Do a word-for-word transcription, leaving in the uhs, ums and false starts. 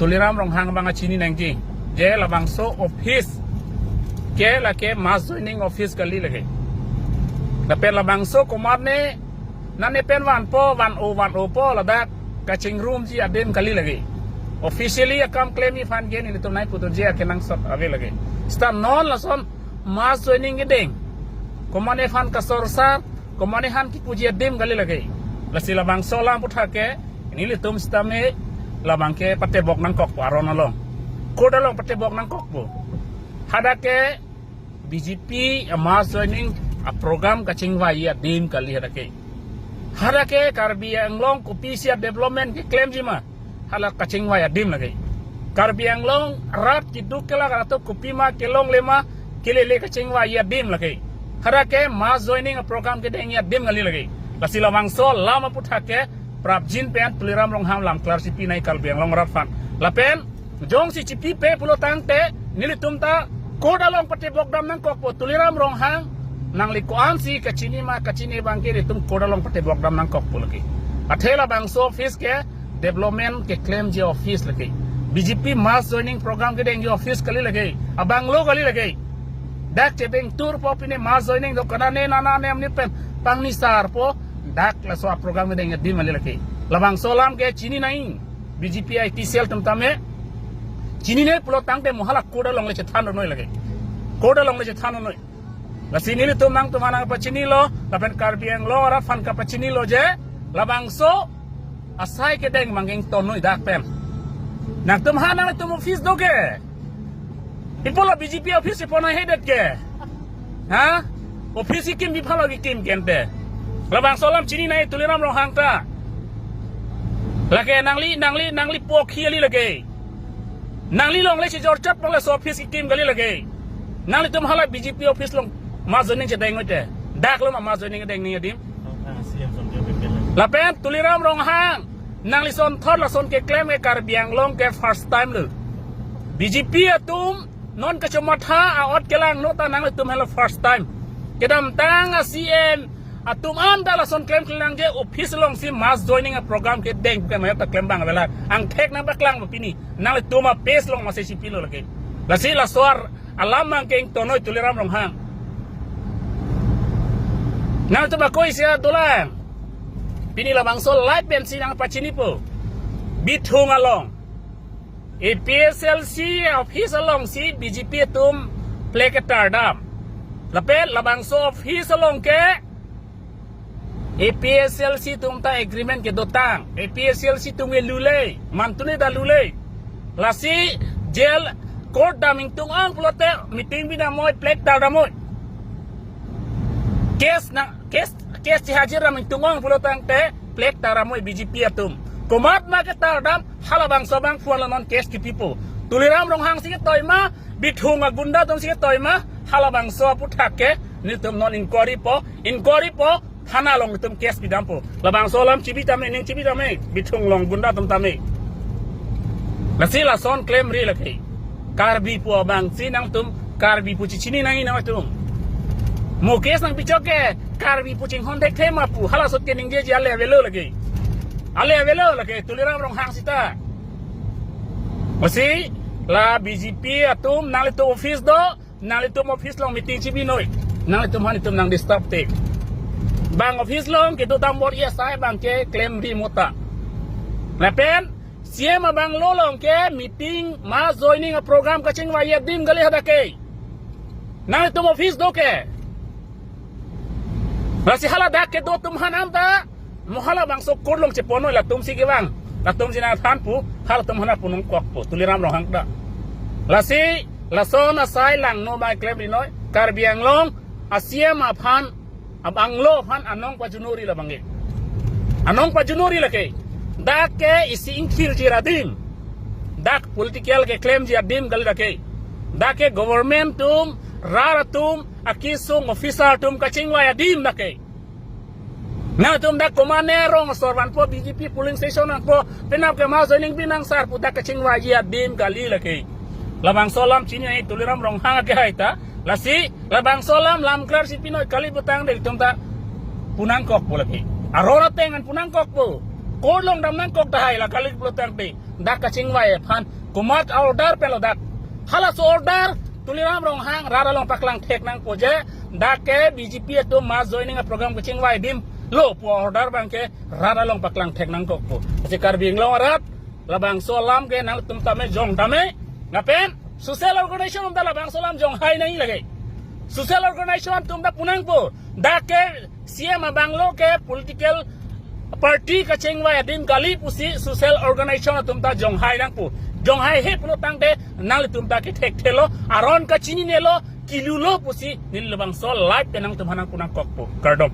Tuliram Ronghang abang chini nangji, je labangso office ke lake mass joining office kali lake. Lapen labangso komatne nane pen vanpo, van-o van-opo, ladak kachingrumji adim kali lake. Officially akam klemji aphan ke nelitum nangputunji akenangsot ave lake. Seta non lason mass joining kedeng, komatne aphan kasorsar, komatne aphan kipuji adim kali lake. Lasi labangso alam aputhak ke nelitum sitame labang ke patebok nangkokpo aron along. Court along patebok nangkokpo. Hadak ke B J P a mass joining a program kachingvai adim kali hadak ke. Hadak ke Karbi Anglong kopisi a development keklemji ma, hala kachingvai adim lake. Karbi Anglong rat keduk kelak atum kopima kelongle ma, kelele kachingvai adim lake. Hadak ke mass joining a program kedengji adim kali lake. Lasi labangso alam aputhak ke prapjin pen Tuliram Ronghang lam klarsi pinai Karbi Anglong rat aphan. Lapen jongsi chipipe pulo tangte nelitum ta court along patebok dam nangkokpo. Tuliram Ronghang, nangli ko-ansi kachini ma kachini abang ke nelitum court along patebok dam nangkokpo lake. Athe labangso office ke development keklemji office lake. B J P mass joining program kedengji office kali lake. Abanglo kali lake. Dak chedeng turpo pine mass joining do kanane nana nem ni pen pangnisarpo, dak laso a program kedengji adim kali lake. Labangso alam ke chini nang B J P I T cell atum tame. Chinine pulo tangte mo hala court along le chethan noi lake. Court along le chethan noi. Lasi nelitum nangtum aphan nangpachinilo, lapen Karbi Anglong rat aphan kapachinilo je labangso asai kedeng abang ke ington noi dak pen. Nangtum ha nangtum office do ke. Ipo la B J P office ipo nanghedet ke. Ha? Office kekimji aphan lo kekim kente. Labangso alam chini nang Tuliram Ronghang ta. Lake nangli, nangli, nangli pokhi kali lake. Nangli longle si jorchap longle so office kekim kali lake. Nanglitum hala B J P office along mass joining chedeng ngoite. Dak lo ma mass joining deng ni adim. Lapen Tuliram Ronghang, nangli son thor lason keklem ke Karbi Anglong ke first time lo. B J P atum non kachomatha a-ot kelang nota nanglitum helo first time. Kedamtang a C M atum anta lason klem klemnang je office alongsi mass joining a program kedeng ke mayat ta klem abang avela. Angthek nangpaklang pini. Nanglitum a page along masi chipilo lake. Lasi laso alam abang ke ington noi Tuliram Ronghang. Nangtum ako isi adolang. Pini labangso live pensi nangpachinipo. Bithung along A P H L C office alongsi B J P atum flag ketar dam. Lapen labangso office along ke A P H L C atum ta agreement kedotang. A P H L C atum ke lule, mantune ta lule. Lasi jail court dam ingtung-ong pulote meeting bidam noi, flag tar dam noi. Case na, case, case chihajir dam ingtung-ong pulo tangte flag tar dam noi B J P atum. Komat ma ketar dam, halabangso abangphu along non case kepipo. Tuliram Ronghang si ketoi ma, Bithung agunda atum si ketoi ma, halabangso aputhak ke nelitum non inquiry po, inquiry po, thana along nelitum case pidampo. Labangso alam chibi tame, ning chibi tame, Bithung along gunda atum tame. Lasi lason klemri lake. Karbi pu abangsi nangtum Karbi pu chichini nangji nangtum. Mo case nangpichok ke Karbi pu chinghon thekthe ma pu, hala asot ke ningjeji ale avelo lake. Ale avelo lake Tuliram Ronghang sita. Masi la B J P atum nanglitum office do, nanglitum office along meeting chibi noi. Nanglitum aphan itum nang disturb te. Bang office along kedo dam bor-i asai abang ke klemri mota. Lapen C M abang lo along ke meeting mass joining a program kachingvai adim kali hadak ke. Nanglitum office do ke. Lasi hala dak kedo atum aphan anta mo halabangso court along chepon noi, latum si kevang. Latum si nangthan pu, halatum aphan pu nangkokpo Tuliram Ronghang ta. Lasi lason asai langno abang klemri noi, Karbi Anglong a C M aphan, abang lo aphan anong pajunori labang ke. Anong pajunori lake. Dak ke isi ingthirji adim. Dak political keklemji adim kali dak ke. Dak ke government atum, rat atum, akesung officer atum kachingvai adim dak ke. Nangtum dak komatne rong asor vanpo, B J P polling station vanpo, penap ke mass joining pi nangsar pu dak kachingvaiji adim kali lake. Labangso alam chini ai Tuliram Ronghang ke hai ta. Lasi labangso alam lam klarsi pinoi kali putangte itum ta pu nangkokpo lake. Aron ateng an pu nangkokpo. Court along dam nangkok tahai la kali pulo tangte, dak kachingvai aphan komat order pen lo dak. Halaso order Tuliram Ronghang rat along paklang thek nangpo je, dak ke B J P atum mass joining a program kachingvai adim lo pu order abang ke rat along paklang thek nangkokpo. Lasi Karbi Anglong arat, labangso alam ke nangtum tame jong tame, lapen social organization atum ta labangso alam jonghai nangji lake. Social organization atum ta pu nangpo, dak ke C M abang lo ke political party kachingvai adim kali pusi social organization atum ta jonghai nangpo. Jonghaihe pulo tangte nanglitum ta kethekthelo, aron kachininelo, kilulo pusi neli labangso live pen nangtum aphan nangpu nangkokpo. Kardom.